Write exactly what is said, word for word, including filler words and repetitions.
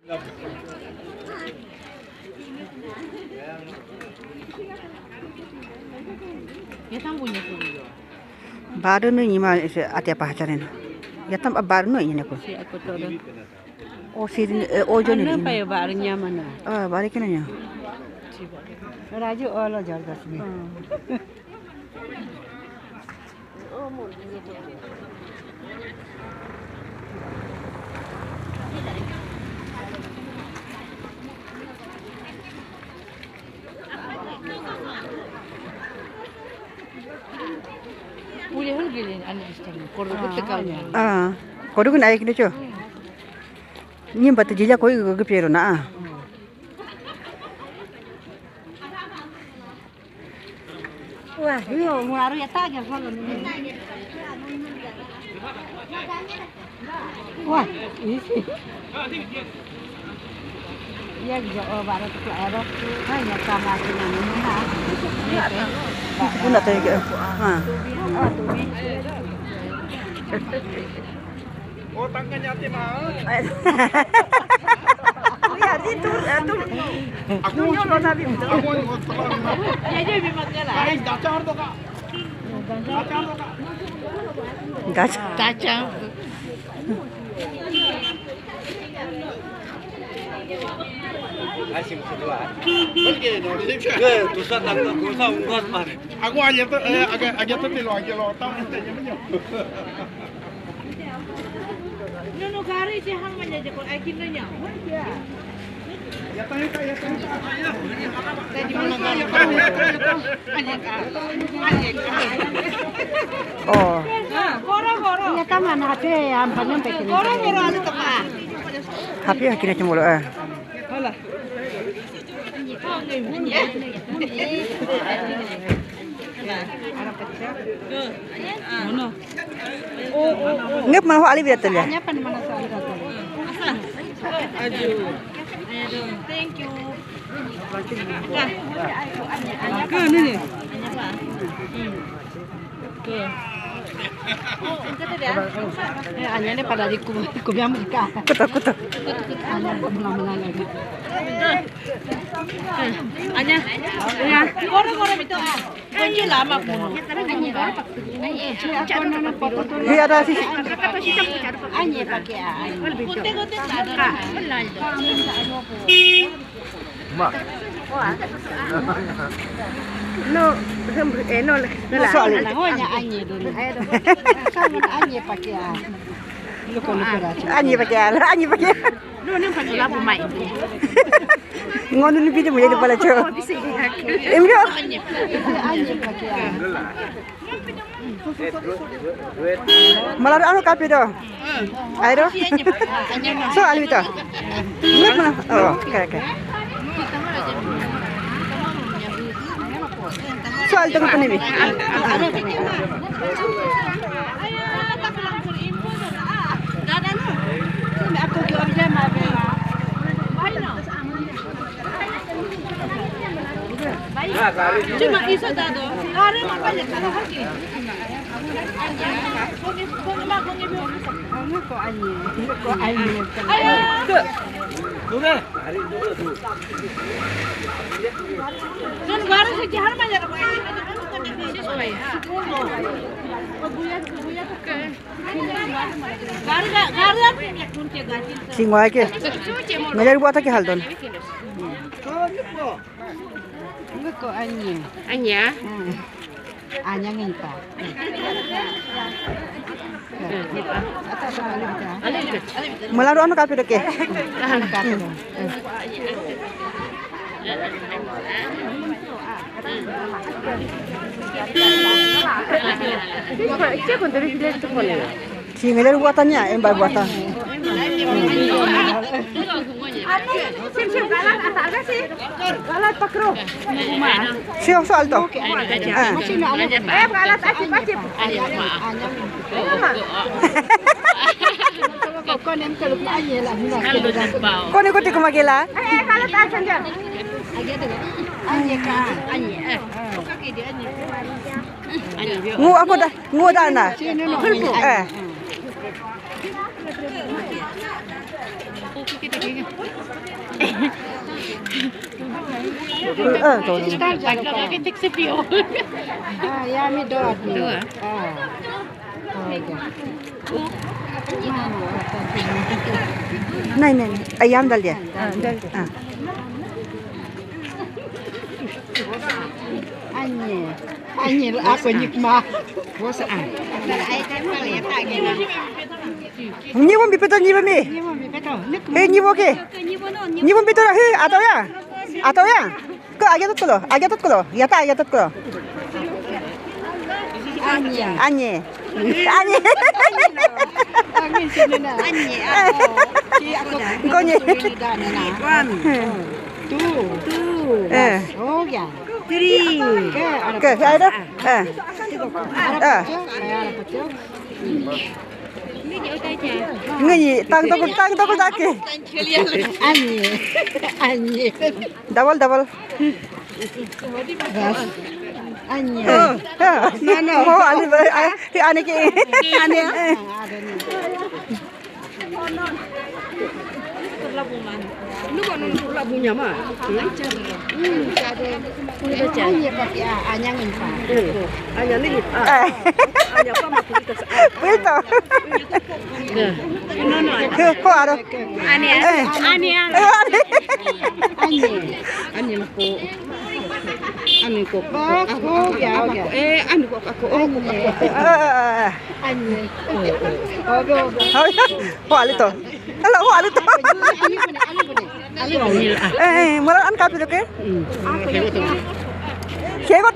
Ya tambunya tuh. Baru nu nyima ati apa hacarin. Ya tam baru nu ini aku. Si aku tuh. Oh, si, eh, ojo ni. Apa ya barunya mana? Ah, baru kena nya. Raju olo jorga sini. Boleh hal gilin anu istan. Koru kita kau nya. Ah, koru kena air kena cho. Ni batu jila koi ke piero na. Wah, iyo, mularu ya taja kalau ni. Wah, isi. Iya, gitu. Oh, baru tu ada. Hanya sama dengan ini, ha. Bunda tadi ke? Ha. Oh, tu ni. Oh, tangannya hati mah. Ya, itu, itu. Aku nyolong nabi. Aku nyolong. Ya, jadi memang lah. Guys, dacar tu, Kak. Dacar tu, Kak. Dacar. Dacar. Aku aja tu, eh, agak, agak tu, lo, agak lo, tahu, nanti aja menyo. Nunu gari si hang manya je ko akin no nya. Oh. Koro koro. Ya kama na hati ya ampanya pekin. Koro koro anu tapa. Hapi hakina cemolo ah. Hola. Ngep mana ho ali bidatel ya? Thank you. Ke ni ni. Ke. Eh, anyanya pada di ku, ku biang mereka. Kutu, kutu. Anyanya aku menang-menang lagi. Anya. Ya. Koro-koro itu ah. Kunci lama pun. Iya, ada sih. Anye pakai ah. Kunti-kunti tak ada. Ma. No, eh, no, no, soal. Anye dulu. Anye pakai ah. Anye pakai ah. Anye pakai. No, no, pakai labu mai. Ngono ni pide mo yede pala cho. Emyo. Malar anu kape do. Ayo. So alwita. Ngek mana? Oh, okay, okay. So alwita ko ni mi. Singwa ke. Ngajar buat ke hal don. Ngeko anye. Anya? Hmm. Anya nginta. Melaru anu kape doke. Anu kape do. Cek untuk dia tu boleh. Si ngeler buatannya, embar buatan. Sim sim galat asa aga sih. Galat pakro. Sio soal to. Eh. Eh galat aci aci. Kone kuti kumagela. Eh galat aci aja. Anye ka anye. Ngu aku dah. Nguda na. Eh. Ah, tuh. Ah, ya, mi dua. Dua. Ah. Oh, ya. Nah, ini, ini. Ayam dal dia. Ah, dal dia. Ah. Anyi. Anyi, aku nyikma. Bosan. Nyiwa mi peto, nyiwa mi. Hei, nyiwa ke. Nyiwa mi peto, hei, atau ya? Atau ya? Ke, aja tuh lo, aja tuh lo. Ya ta, aja tuh lo. Anyi. Anyi. Anyi. Anyi. Kau nyi. Tuh. Tuh. Eh. Oh, ya. Three. Ke, ada. Eh. Ah. Ngeyi, tang tokol, tang tokol dake. Anyi. Anyi. Double, double. Anyi. Oh, no, no. Oh, ani, ani ki. Ani. Ini kok nonton lagunya mah? Hmm, ada. Ini baca. Hanya pakai ah, hanya ngimpa. Hanya ini ah. Hanya apa mah kita. Betul. Kok ada? Ani ya. Ani ya. Ani. Ani aku. Ani kok. Aku ya. Eh, ani kok aku. Oh, aku. Anyi. Oke, oke. Oh, ya. Oh, alito. Hello, oh, alito. Eh, eh, mula an kapi doke? Siapa?